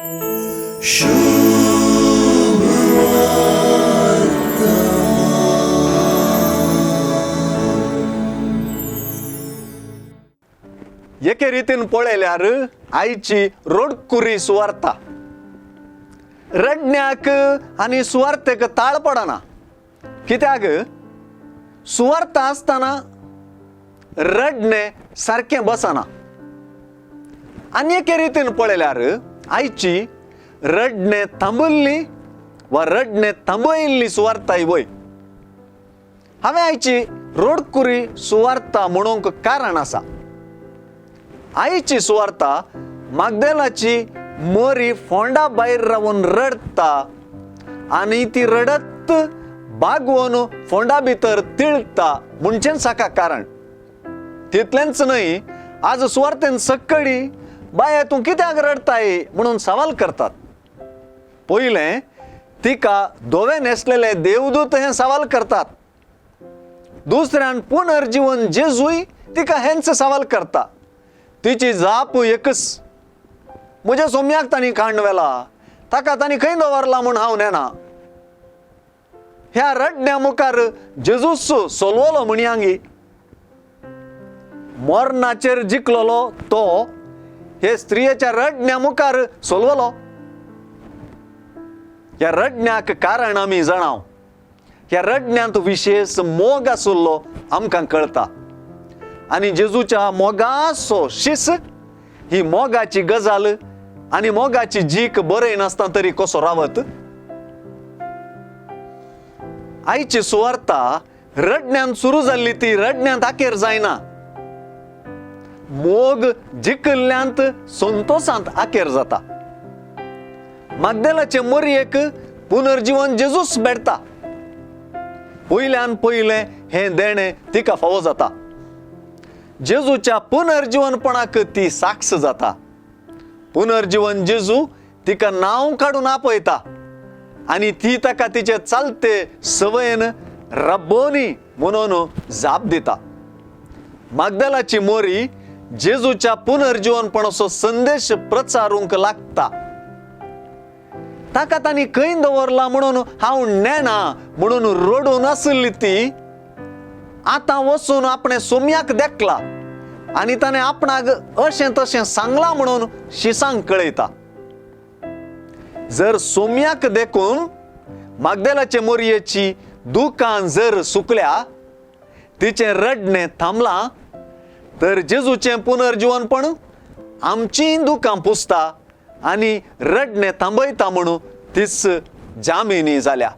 एके रितीन पळयल्यार आयची रोडकुरी सुवार्ता रडण्याक आनी सुवार्थेक ताळ पडना. कित्याक सुवार्थ आसतना रडणें सारकें बसना. आनी एके रितीन पळयल्यार आयची रडणें थांबल्ली वा रडणें थांबयल्ली सुवार्थाय वय. हांवें आयची रोडकुरी सुवार्ता म्हणूंक कारण आसा. आयची सुवार्ता मागदेलाची मोरी फोंडा भायर रावन रडटा आनी ती रडत बागवोन फोंडा भितर तिळटा म्हणचेंच हाका कारण. तितलेंच न्हय, आज सुवार्थेन सक्कडी बाये तूं कित्याक रडटाय म्हणून सवाल करतात. पयलें तिका धवे न्हेसलेले देवदूत हें सवाल करतात. दुसऱ्यान पुनर्जीवन जेजूय तिका हेंच सवाल करता. तिची जाप एकच, म्हज्या सोम्याक तांणी कांड व्हेला, ताका तांणी खंय दवरला म्हूण हांव नेना. ह्या रडण्या मुखार जेजूस सोलवलो म्हणयांगी. मरणाचेर जिखलोलो तो हे स्त्रियेच्या रडण्या मुखार सोलवलो. ह्या रडण्याक कारण आमी जाणाव. ह्या रडण्यांत विशेश मोग आशिल्लो आमकां कळटा. आनी जेजूच्या मोगाचो शिस ही मोगाची गजाल आनी मोगाची जीक बरय नासतना तरी कसो रावत. आयची सुवार्ता रडण्यांत सुरू जाल्ली ती रडण्यांत आखेर जायना. मोग जिखल्ल्यांत संतोशांत आखेर जाता. मागदेलाचे मोरयेक पुनर्जीवन जेजूस भेटता. पयल्यान पयलें हें देणें तिका फावो जाता. जेजूच्या पुनर्जीवनपणाक ती साक्ष जाता. पुनर्जीवन जेजू तिका नांव काडून आपयता आनी ती ताका तिचे चालते सवयेन रब्बोनी म्हणून जाप दिता. मागदेलाची मोरी जेजूच्या पुनर्जीवनपणाचो संदेश प्रचारूंक लागता. ताका तांणी खंय दवरला म्हणून हांव नेणा म्हणून रडून आशिल्ली ती आतां वचून आपणें सोम्याक देखला आनी ताणें आपणाक अशें तशें सांगलां म्हणून शिसांक कळयता. जर सोम्याक देखून मागदेलाचे मोरयेची दुकान जर सुकल्या, तिचें रडणें थांबलां, तर जेजूचें पुनर्जीवनपण आमचीं दुकां पुसता आनी रडणें थांबयता म्हणून तीच जामिनी जाल्या.